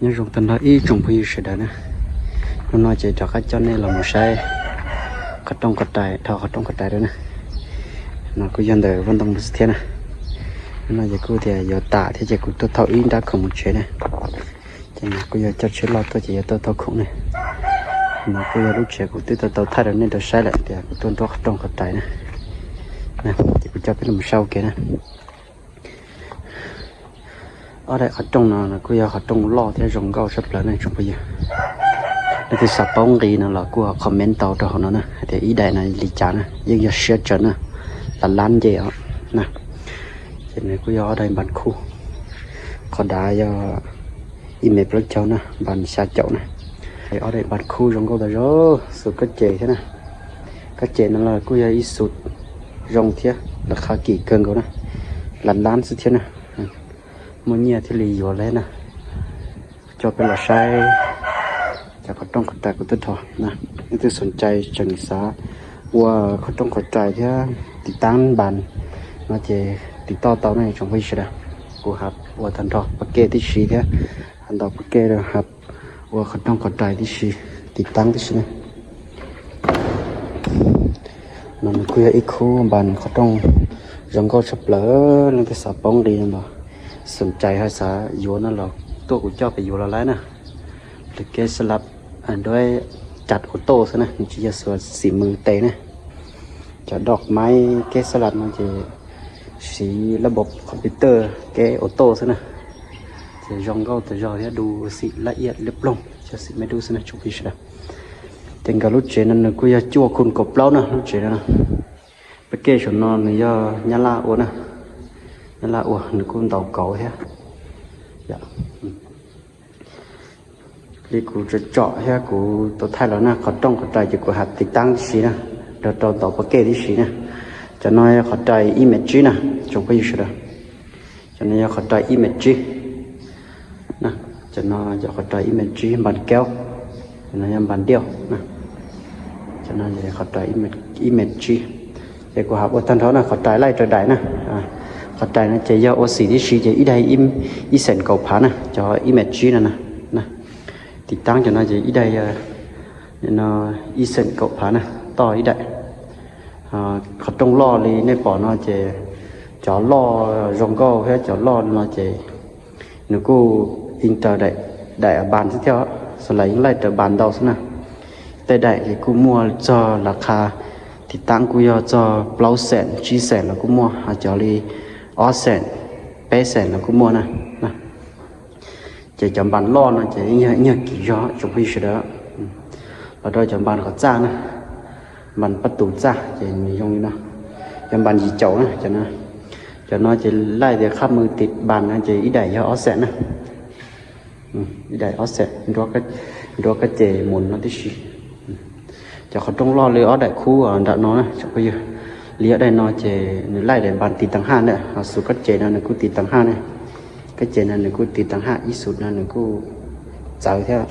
Nyob zoo tag nrho ib tsoom phooj ywg sawv daws na. Hnub no ces rov qab coj nej los mus saib qhov rooj qhov rais, dhos qhov rooj qhov rais rau na. No kuj yog ntawm vaj ntoo xwb thiab na. Hnub no ces kuj tias yuav tas thiab ces kuv tuaj thauj ib nrab khoom mus tsev na. Ces no kuj yog coj tsheb loj tuaj ces yuav tuaj thauj khoom na. No kuj yog lub tsev kuv twb tau tau thaij rau nej tau saib lawm tias kuv tuaj nrog qhov rooj qhov rais na. Ces kuv coj peb los saib ua ke na. Ob daim qhov rooj no kuj yog qhov rooj loj thiab zoo nkauj tshaj plaws ne tsoom phooj ywg. Leej twg xav paub nqi no los kuj comment tau rau hauv no na hais tias ib daim no li cas na, yeej yog siab tsawv na, lab lab nce os na. Ces nws kuj yog ob daim npas khub, qhov dav yog ib mev plaub caug na, npas xya caum na. Ob daim npas khub zoo nkauj tas zog, xus kab ces thiab na. Kab ces no los kuj yog ib xus zoo thiab, lab qhab kim kawg nkaus na, lab lab xwb thiab na. Muaj nyiaj thiaj li yuav lawm na. Coj peb los saib cov qhov rooj qhov rais kuv twb dhos na. Leej twg xoom cai tseem xav ua qhov rooj qhov rais thiab tiv taab npas no ces tiv toj tau na tsoom phooj ywg sawv daws. Kuv hab ua tag nrho pab kej tib si thiab, hab ntau pab kej rau hab ua qhov rooj qhov rais tib si, tiv taab tib si na. No nws kuj yog ib khub npas qhov rooj zoo nkauj tshaj plaws, leej twg xav paub nqi no los xoom cai hab xav yuav no los tuaj kuv coj pem yuav los laib na. Lwm keb xab lab duab cas ua toj xwb na, nws tsis yog xuas xim mws tes na. Cov doj maib keb xab lab no ces siv lab npau computer keb ua toj xwb na. Ces zoo nkauj tas zog thiab du xim laj iab liab ploog, cov xim me dub xwb na tsoom phooj ywg sawv daws. Ces nkawd lub tsev no nws kuj yog cuaj khun kaum plaub na lub tsev no. Pab kej saum no nws yog nyab laj ua na, nyab laj ua nws kuj ntaus kauv thiab. Li kuv tsom tsom thiab kuv tau thaij los na, qhov rooj qhov rais ces kuv hab tiv taab tib si na, nrog rau ntaus pab kej tib si na. Cov no yog qhov rais ib mev tsib na tsoom phooj ywg sawv daws. Cov no yog qhov rais ib mev tsib. Cov no yog qhov rais ib mev tsib npas kaub, cov no yog npas diauj. Cov no yog qhov rais ib mev tsib. Ces kuv hab ua tag nrho na, qhov rais laij raws daim na. Qhov rais no ces yog ua xim tib si ces ib daim ib xeem kaum phav na, cov ib mev tsib no na. Tiv taab cov no ces ib daim ib xeem kaum phav na, toj ib daim. Qhov rooj loj li nej pom no ces cov loj zoo nkauj thiab cov loj no ces nws kuj yeej raws daim npas xwb thiab, xws li yeej laij raws npas ntau xwb na. Tej daim ces kuj muaj txog lab qha tiv taab kuj yog txog plaub xeem tsib xeem los kuj muaj, ho cov li ob xeem peb xeem los kuj muaj na. Ces cov npas loj no ces yeej yog kim zog tsoom phooj ywg sawv daws. Los rau cov npas qhov txaj na, npas pab tus txaj ces nws zoo li no, yog npas yim caum na. Cov no ces laij tias qhab mws tiv npas no ces ib daim yog ob xeem na. Ib daim ob xeem, nruab kab ces mus no tib si. Cov qhov rooj loj li ob daim khub nram no na tsoom phooj ywg, li ob daim no ces nws laij daim npas tiv taag haj na, ho xus kab ces no nws kuj tiv taag haj na. Kab ces no nws kuj tiv taag haj, ib xus no nws kuj txawv thiab,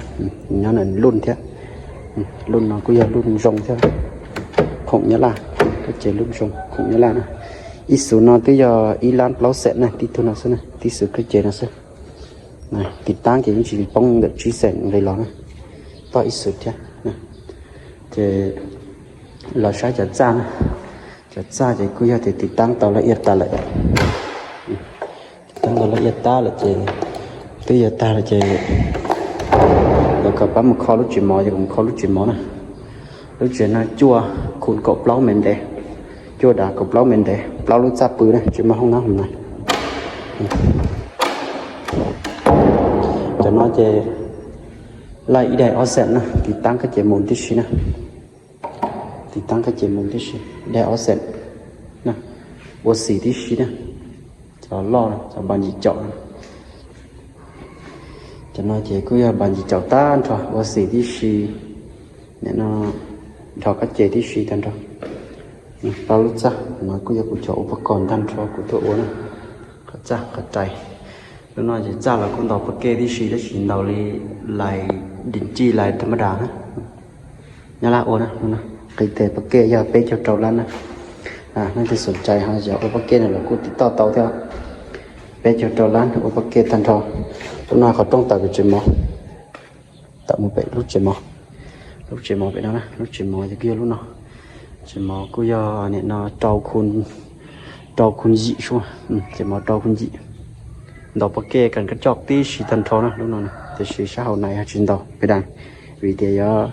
nyob no luj thiab. Luj no kuj yog luj zoo thiab, khoom nyab laj, kab ces luj zoo khoom nyab laj na. Ib xus no twb yog ib lab plaub xeem na, tib tug no xwb na, tib xus kab ces no xwb. Tiv taab ces yeej tsis poob ntawm tsib xeem nqis los na, toj ib xus thiab. Ces los saib cov txaj na, cov txaj ces kuj yog tias tiv taab tau laj iab tag lawm. Tiv taab tau laj iab tag lawm ces twb yog tag lawm ces lawv kom pab mus kho lub tsev mov ces kuv mus kho lub tsev mov na. Lub tsev no cuaj khun kaum plaub mev ntev, cuaj dav kaum plaub mev ntev, plaub lub txaj pw na, tsis muaj hoob nab hauv na. Cov no ces laij ib daim ob xeem na, tiv taab kab ces mus tib si na. Tiv taab kab ces mus tib si, ib daim ob xeem na, ua xim tib si na. Cov loj, cov npas yim caum. Cov no ces kuj yog npas yim caum tag nrho, ua xim tib si. Nim no dhos kab ces tib si tag nrho. Plaub lub txaj no kuj yog kuv cov ua pab koj ntag nrho kuv tuaj ua na. Qhov txaj qhov rais, lub no ces txaj los kuj ntaus pab kej tib si tab sis ntaus li lais di ci lais tham ma das na. Nyab laj ua na, qis tes pab kej yog peb caug rau lab na. Leej twg xoom cai ho yog ua pab kej no los kuj tiv toj tau thiab. Peb caug rau lab ua pab kej tag nrho. Lub no qhov rooj tawm pem tsev mov, tawm mus pem lub tsev mov, lub tsev mov pem no na, lub tsev mov ces kuj yog lub no. Tsev mov kuj yog nim no rau, rau khun yim sua, tsev mov rau khun yim. Ntaus paj kej kas kab coj tib si tag nrho na lub no, tiam sis sab hauv na yog tsis ntaus pes das, vim tias yuav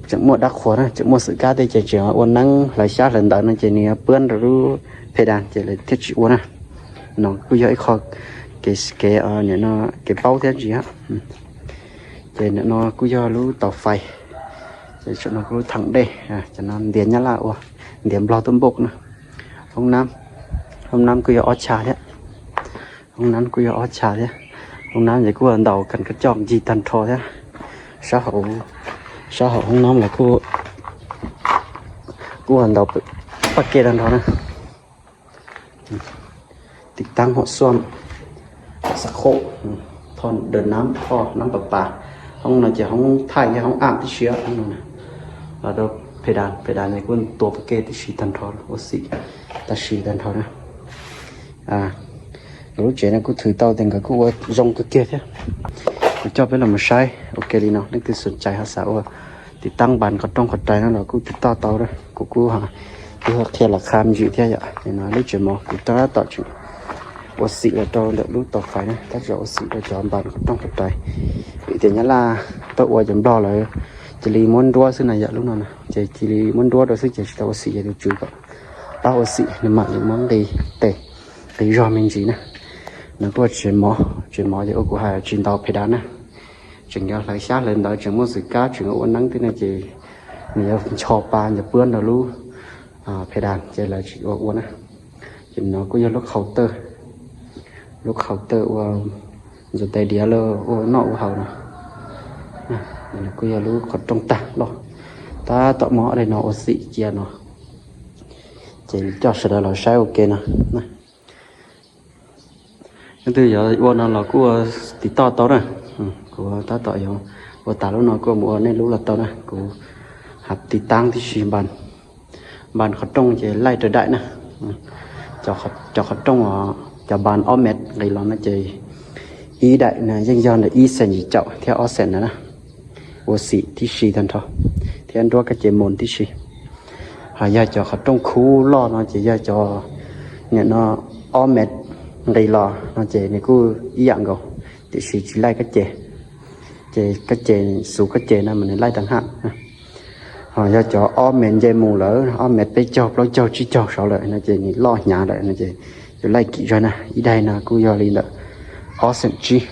tseem muaj dab qhuas na, tseem muaj xwm kab tej ces tseem ua neeb hlawv xyab hlawv ntawv no ces nws yuav pwb rau lub pes das ces lawv thiaj tsis ua na. No kuj yog ib qho kev, kev, nim no kev paub thiab ntsis. Ces nim no kuj yog lub tau fais, ces tam no kuj lub theem dej, cov no ntiav nyab laj ua, ntiav nplog tuaj npauj na. Hoob nab, hoob nab kuj yog ob chav thiab, hoob nab kuj yog ob chav thiab. Hoob nab ces kuj ntaus kas kab coj ncig tag nrho thiab. Sab hauv, sab hauv hoob nab los kuj, kuj ntaus paj kej tag nrho na. Tiv taab hom xuam, xav khob, thoj daws nab, thoj nab pas pas. Hoob no ces hoob thaij thiab hoob am tib si. Los rau pes das, pes das ces kuj tua paj kej tib si tag nrho, ua xim tag si tag nrho na. Lub tsev no kuj thwm tau tias nkawd kuj ua zoo kawg kiag thiab. Kuv coj peb los mus saib ua ke li no, leej twg xom cai ho xav ua tiv taab npas qhov rooj qhov rais no los kuj tiv toj tau na. Kuv kuj, kuv qhia los qha me ntsis thiab yom. No lub tsev mov kuv tab tom tseem ua xim los rau ntawm lub tau fais na, tab tom ua xim rau cov npas qhov rooj qhov rais. Vim tias nyab laj tuaj ua cov nplog lawm, cia li muab nruab xwb na yom, lub no na ces cia li muab nruab rau xwb ces tsis tau ua xim, ces tus tswv kom pab ua xim nws mam li muab nqis tes nqis zog me ntsis na. No kuj tsev mov, tsev mov ces ua kuv hais tsis ntaus pes das na, tseem yuav hlawv xyab hlawv ntawv, tseem muaj xwm kab, tseem ua neeb tej no ces nws yuav ncho pa ncho pwb rau lub pes das ces lawv tsis ua ua na. Ces no kuj yog lub qhau tawj, lub qhau tawj ua ntxuav tais diav los ua noj ua haus no. Kuj yog lub qhov rooj tag loj, tab tom muab daim no ua xim cia no. Ces coj sawv daws los saib ua ke no. Leej twg yuav ua no los kuj ua tiv toj tau na. Kuv tab tom yuav ua tas lub no kuj mus ua nej lub los tau na. Kuv hais tiv taab tib si, npas qhov rooj ces laij raws daim na. Cov qhov rooj, cov npas ob mev nqis los no ces ib daim na yeej yog ntawm ib xees yim caum thiab ob xees ntawd na. Ua xim tib si tag nrho thiab nruab kab ces mus tib si. Ho yog cov qhov rooj khub loj no ces yog cov nim no ob mev nqis los no ces nws kuj ib yam nkaus, tiam sis tsis laij kab ces. Ces kab ces, xub kab ces no mas nws laij tag hab. Ho yog cov ob mev nce mus lawm, ob mev peb caug plaub caug tsib caug saud lawm no ces nws loj hnyav lawm no ces yuav laij kim zog na. Ib daim no kuj yog li ntawm ob xees tsib,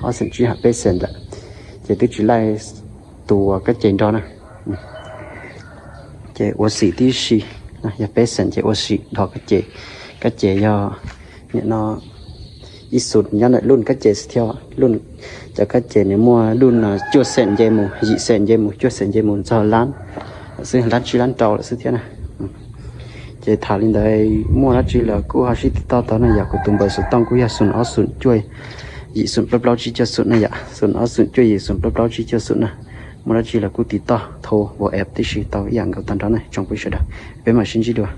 ob xees tsib hab peb xees ntawm, ces twb tsis laij tus kab ces nrog na. Ces ua xim tib si, yog peb xees ces ua xim dhos kab ces. Kab ces yog nim no ib xus nyob ntawm luj kab ces xwb thiab. Luj, cov kab ces nws muaj luj cuaj xees nce mus, yim xees nce mus, cuaj xees nce mus txog lab lawm xwb, lab tsib lab rau lawm xwb thiab na. Ces tham li ntawd, muaj dab tsi los kuj ho sib tiv toj tau na yom. Kuv tus npawb xov tooj kuj yog xus ob xus cuaj yim xus plaub plaub tsib cuaj xus na yom, xus ob xus cuaj yim xus plaub plaub tsib cuaj xus na. Muaj dab tsi los kuj tiv toj thau WhatsApp tib si tau ib yam nkaus tag nrho na tsoom phooj ywg sawv daws. Peb mam sib ntsib dua.